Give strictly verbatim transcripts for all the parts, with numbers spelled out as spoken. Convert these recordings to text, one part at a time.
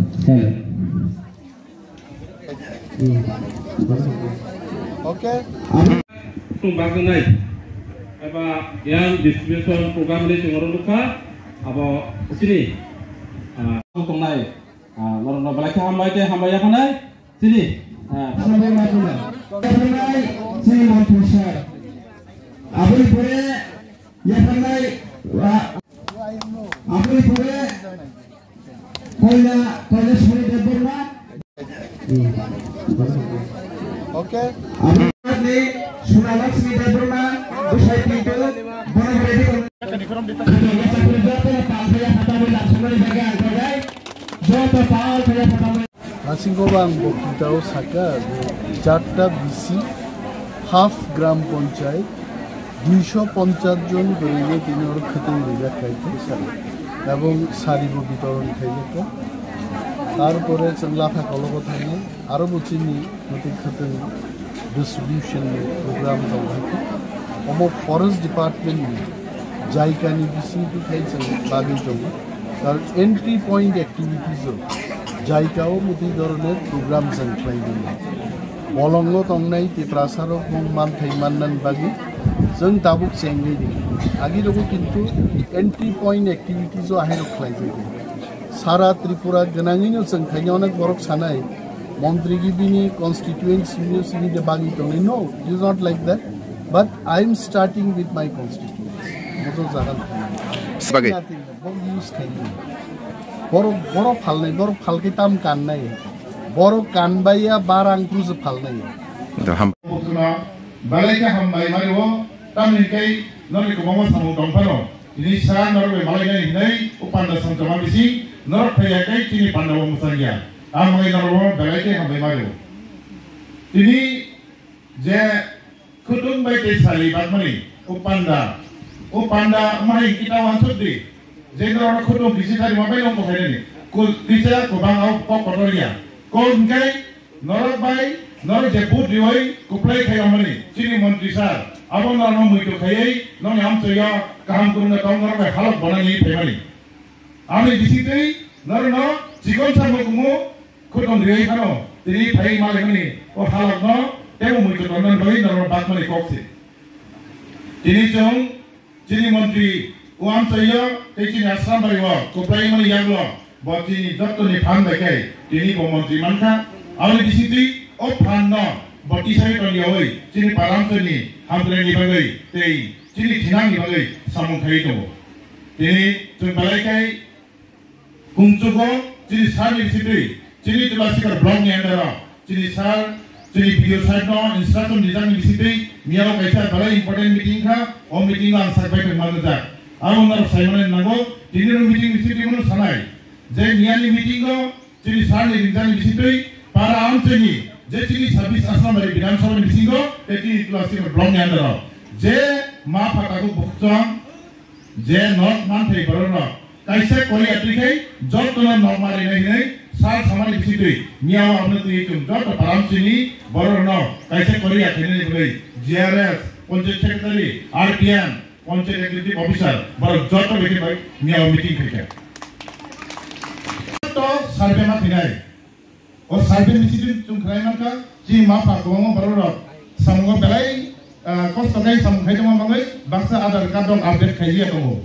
Hello. Okay. Tung bagwnai eba yang distribution program ni chwng oro nukha abo sini, ah, tongnai, ah, norok no belai khe hambai tei hambai ya phanai sini, ah, hambai ma phanai. Sini montri sir. Aboni pore ya phanai, ah, aboni pore Koila, Koila Suri Debbarma. Okay. Aboni Suna Lakshmi Debbarma, Busai Pinto, Bono Reddy. Joto pal thaya phatamwi laksamani bagwi ang kogai. Joto pal thaya phatamwi. Asingko ang boktitao saka je charta B C, half gram panchayat, duisho ponchas jon goribe tini oro khwtwng rijak khaikhe, ebong saribo bitoron khaijakha. Tarpore chwng lapha kologo thangwi aro bo chini muti khwtwng distribution ni program tong khaikhe. Omo forest department ni jaikani bisingtwi khai chwng bagwi tongo. Karon entry point activities o jaikao muti doroner program chwng khlai tongo. Bolongo tongnai Tiprasa rok mung manthai mannan bagwi chwng tabuk chengwi di. Agi rogo kintu entry point activities o ahai rok khlai jai. Sara Tripura gwnangwino chwng khaina onek borok sanai, montri gibini constituency ni simi de bagwi tongnai. No, it is not like that. But I am starting with my constituency. Moso jagan. Sebagwi. Nothing. Borok use khaini. Borok, borok phalnai, borok phalkhe tam kannai. Borok kanbaiya barang krusa phalnai. Belai khe hambai mario, tamni kai norni kwbangma samung tong phano. Tini sa norok bai malai nai hinai, o panda samchama bising, norok phai ya kai chini panda o mwchang ya. Ang bai norok belai khe hambai mario. Tini je khudung bai tei sali bakmani, o panda, o panda mai kita wansuk di. Je norok khudung kisi thari ma bai nong ko khainani. Kisa kwbang au kok kotor ya. Ko hingkai Norok bai, norok je vote riwi kuplai khai rwmani, chini montri sir, abo norokno muitu khaiwi nokni amchoyo kaham kwrwngno tong norok bai halok bonani phaimani. Aboni bisingtwi norokno chikon sa mukumu khotong riwi phano tini phaiwi malaimani o halokno teibo muitu tongna bagwi norokno bakmani kok se. Tini chwng Chini montri o amchoyo tei chini Assam bai o kwplaimani yaklo bo chini jottoni phan bai khe tini bo montri mankha. Aboni bisingtwi o phan no bo tisai tongyawi chini paramchoni hamkrai ni bagwi tei chini thinang ni bagwi samung khai tongo. Tini chwng belai khai Kungchugo chini sir ni bisingtwi, chini Tulasikhar block ni under o, chini sir, chini P D O sir no instruction rijak ni bisingtwi, miyao kaisa belai important meeting kha, o meeting o ang sak bai thangma rijak. Abo norok sai mani nango, tini no meeting bisingtwi mano sanai. Je miya ni meeting o, chini sir ni rijak ni bisingtwi, para amchini, je chini sabis Assam bai Bidhan Sabha ni bisingo, tei chini Tulasikhar block ni under o, je ma pha takhuk bukhuk chwng, je nok manthai borok rok, Kaisa kori atwi khai jotono nok ma rinai hinwi sal samani bisingtwi miyao aboni twi chwng joto paramsini bororokno kaisa kori athainani bagwi G R S, Panchayat Secretary, R T M, Panchayat Executive Officer borok joto bai khe bai miyao meeting khaikha. Joto survey ma khainai. O survey ni sitting chwng khlai mankha, chini mapha kwbangma bororok samungo belai, ah, kosto khe samung khai tongma bagwi baksa Aadhaar card rok update khaiya tongo.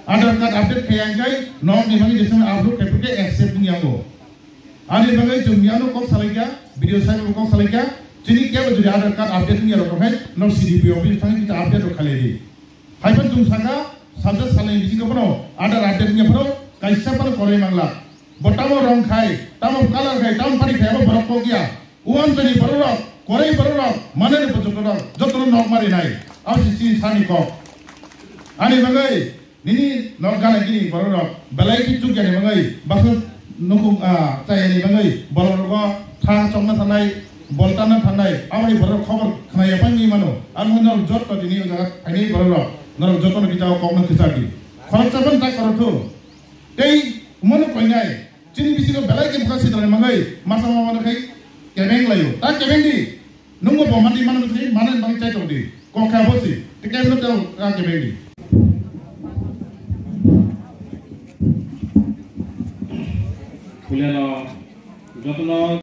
Aadhaar card update khaiya hwnkhe nok ni bagwi jeswk upload khai phuru khe accept wngya wngo. Ani bagwi chwng miyano kok salaikha, B D O sahib kok salaikha, chini kebo jodi Aadhaar card update wngya rok hai nok C D P O office thangwi kisa update rok khalai di. Haiphano chwng sakha, salsa salni bisingo phano Aadhaar update wngya phano kaisa phano koroi mangla. Bo tamo rong khai, tamo colour khai, tamo pari khai, abo borok kok ya. O amchaini bororok, koroi bororok, manani bwswk borok, jotono nok ma rinai. Abo se chini sani kok. Ani bagwi nini nok gana gini bororok belai khe chukya ni bagwi baksa nukhung, ah, chaya ni bagwi bororok tha chokna thanai, bol tanna thanai, aboni bororok khobor khna ya phai ni mano. Ang norok joto tini o jaga phainai bororok, norok jotono kisa o kokno kisa di. Khoroksa phano ta koro thu. Tei umano koinai, chini bisingo belai khe bwkha sitranai mangai, masa mama no khai kebeng laio. Ta kebeng di, nungbo bo mati mano bisi, mano bang chai tong di. Kok kha bo si, te kebeng no ta kebeng di. Puilano jotono